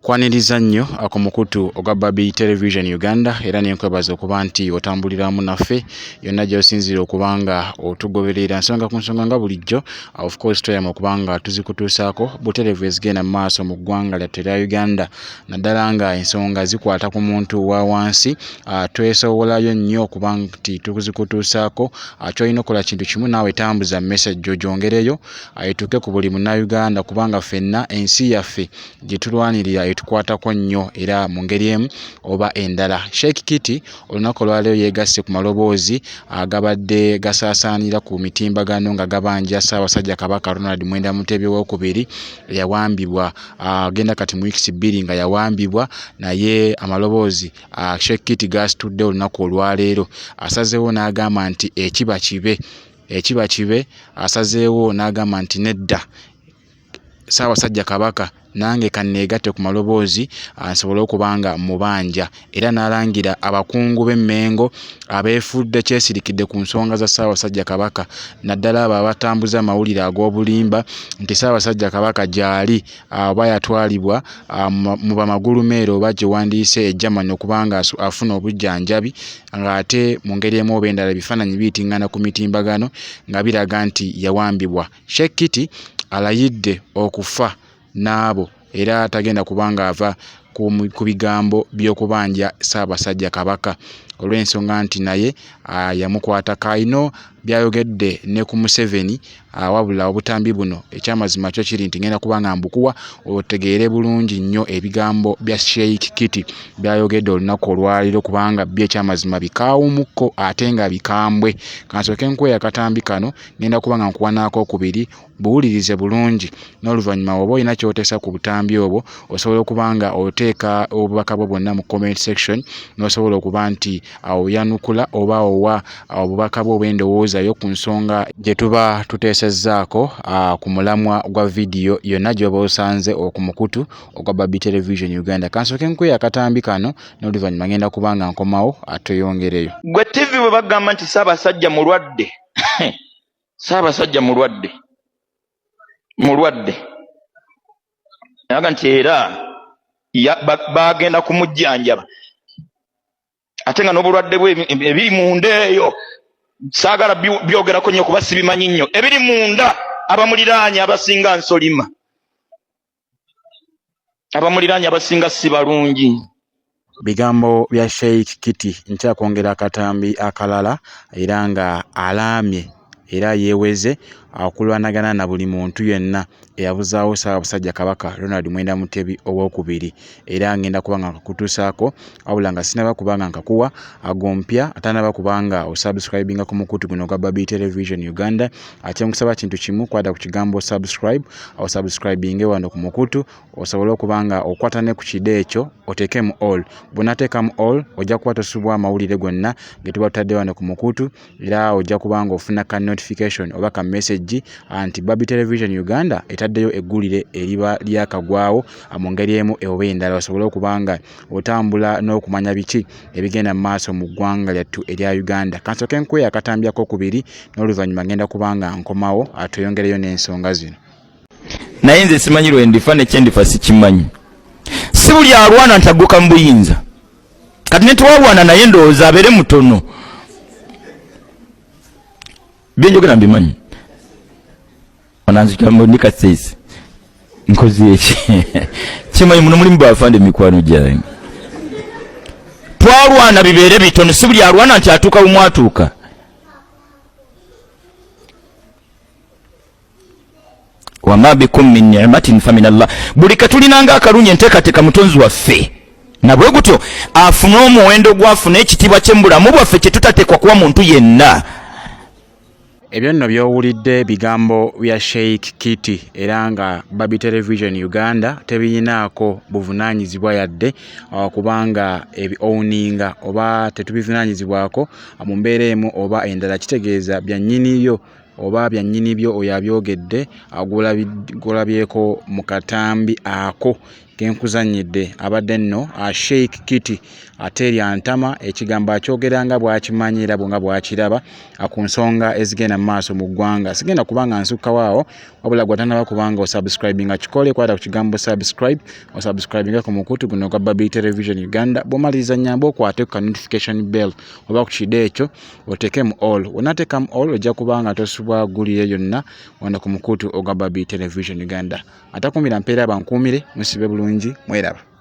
Kwaniriza nnyo ku mukutu ogwa Babi Television Uganda era nenkwebaza okuba nti otambuliramu naffe yonna gy'osinziira okuba nga otugoberera nsonga ku nsonga nga bulijjo. Of course tweyama okuba nga tuzikutuusaako butereevu ezigenda mu maaso mu ggwanga lyattu erya Uganda, naddala nga ensonga zikwata ku muntu wa wansi. Twesowolayo nnyo okuba nti tuzikutuusaako. Ky'olina okukola kintu kimu, naawe tambuza message ogyongereyo etuuke ku buli Munnayuganda, kubanga ffenna ensi yaffe gye tulwanirira etukwatako nnyo era mu ngeri emu oba endala. Sheikh Kiti olunaku olwaleero yeegasse ku maloboozi agabadde gasaasaanira ku mitimbagano nga gabanja Ssaabasajja Kabaka Ronald Mwenda Mutebi owookubiri eyawambibwa agenda kati mu wiikisi 2 nga yawambibwa, naye amaloboozi Sheikh Kiti gaasitudde olunaku olwaleero asazeewo n'agamba nti ekiba kibe, ekiba kibe. Asazeewo n'agamba nti nedda, Ssaabasajja Kabaka nange kanneegatte ku maloboozi nsobole okuba nga mmubanja, era n'alangira abakungu b'e Mmengo abeefudde kyesirikidde ku nsonga za Ssaabasajja Kabaka, naddala abo abatambuza amawulire ag'obulimba nti Ssaabasajja Kabaka gy'ali oba yatwalibwa mu bamagulumeere oba gye wandiise e Germany okuba nga afuna obujjanjabi, ng'ate mu ngeri emu oba endala ebifaananyi biyitingana ku mitimbagano nga biraga nti yawambibwa. Sheikh Kiti alayidde okufa n'abo era tagenda kuba ng'ava ku bigambo by'okubanja Ssaabasajja Kabaka olw'ensonga nti naye yamukwatako. Alina by'ayogedde ne ku Museveni, wabula obutambi buno ekyamazima kyo kiri nti ngenda kuba nga mbukuwa otegeere bulungi nnyo ebigambo bya Sheikh Kiti by'ayogedde olunaku olwaleero, kubanga byo ekyamazima bikaawumukko ate nga bikambwe. Kansooke nkuwe akatambi kano, ngenda kuba nga nkuwa n'akookubiri, buwulirize bulungi, n'oluvannyuma oba olina ky'oteesa ku butambi obwo osobola okuba nga oteeka obubaka bwo bwonna mu comment section, n'osobola okuba nti oyanukula oba owa obubaka bwo obw'endowooza yo ku nsonga gye tuba tuteesezzaako ku mulamwa gwa vidiyo yonna gy'oba osanze ku mukutu ogwa Babi Television Uganda. Kansooke nkuwe akatambi kano n'oluvannyuma ngenda kuba nga nkomawo tweyongereyo. Gwe TV bwe bagamba nti Ssaabasajja mulwadde, Ssaabasajja mulwadde, mulwadde, aga nti era bagenda kumujjanjaba, ate nga n'obulwadde bwe ebiri munda eyo saagala byogerako nnyo kuba sibimanyi nnyo, ebiri munda abamuliraanye abasinga nsolima, abamuliraanye abasinga si balungi. Bigambo bya Sheikh Kiti. Nkyakwongera akatambi akalala era nga alaamye era yeeweze okulwanagana na buli muntu yenna eyabuzaawo Ssaabasajja Kabaka Ronald Mwenda Mutebi owookubiri, era ngenda kuba nga nkakutuusaako, wabula nga sinaba kuba nga nkakuwa ago mpya atanaba kuba nga osubscribinga ku mukutu guno ogwa Babi Television Uganda. Ate nkusaba kintu kimu, kwata ku kigambo subscribe, osubscribinge wano ku mukutu osobole okuba nga okwata ne ku kide ekyo oteekemu all. Bw'onaateekamu all ojja kuba tosubwa amawulire gonna ge tuba tutadde wano ku mukutu, era ojja kuba nga ofuna ka notification oba ka message nti Babi Television Uganda etaddeyo eggulire eriba lyakagwawo mu ngeri emu oba endala, osobole okuba nga otambula n'okumanya biki ebigenda mu maaso mu ggwanga lyattu erya Uganda. Kansooke nkuwe akatambi akokubiri n'oluvannyuma ngenda kuba nga nkomawo tweyongereyo n'ensonga zino. Naye nze simanyi lwe ndifa nekyendifa sikimanyi. Si buli alwana nti agguka mu buyinza. Kati ne twalwana naye ndowooza abeere mutono. Byenjogera mbimanyi. Onanzikira ndi kaseesi. Nkoze eki? Kimanyi muno mulimu bafande mikwano gyange. Twalwana bibeere bitono, si buli alwana nti atuuka bumwatuuka. Wama bikum min ni'matin famin Allah. Buli ketulinanga akalungi enteekateeka mutonzi waffe nabwe gutyo afune omuwendo gwafuna ekitiibwa kye mu bulamu bwaffe kye tutateekwa kuwa muntu yenna. Ebyo nno by'owulidde bigambo bya Sheikh Kiti era nga Babi Television Uganda tebiyinaako buvunaanyizibwa yadde, kubanga ebi owninga oba tetubivunaanyizibwako mu mbeera emu oba endala, kitegeeza bya nnyini byo oba bya nnyini byo oyo abyogedde gw'olabyeko mu katambi ako. Kenkuzannyidde abadde nno Sheikh Kiti ateerya ntama, ekigambo akyogera nga bw'akimanyi era nga bw'akiraba ku nsonga ezigenda mu maaso mu ggwanga. Sigenda kuba nga nsukkawo awo, wabula gwe atanaba kubanga osubscribinga kikole, kwata ku kigambo subscribe osubscribinga ku mukutu guno ogwa Babi Television Uganda. Bw'omaliriza nyamba okwate ku ka notification bell oba ku kide ekyo oteekemu all. Wonaateekamu all ojja kuba nga tosubwa ggulire yonna wano ku mukutu ogwa Babi Television Uganda. Atakuumira mpeera bankuumire, musibe bulungi, mweraba.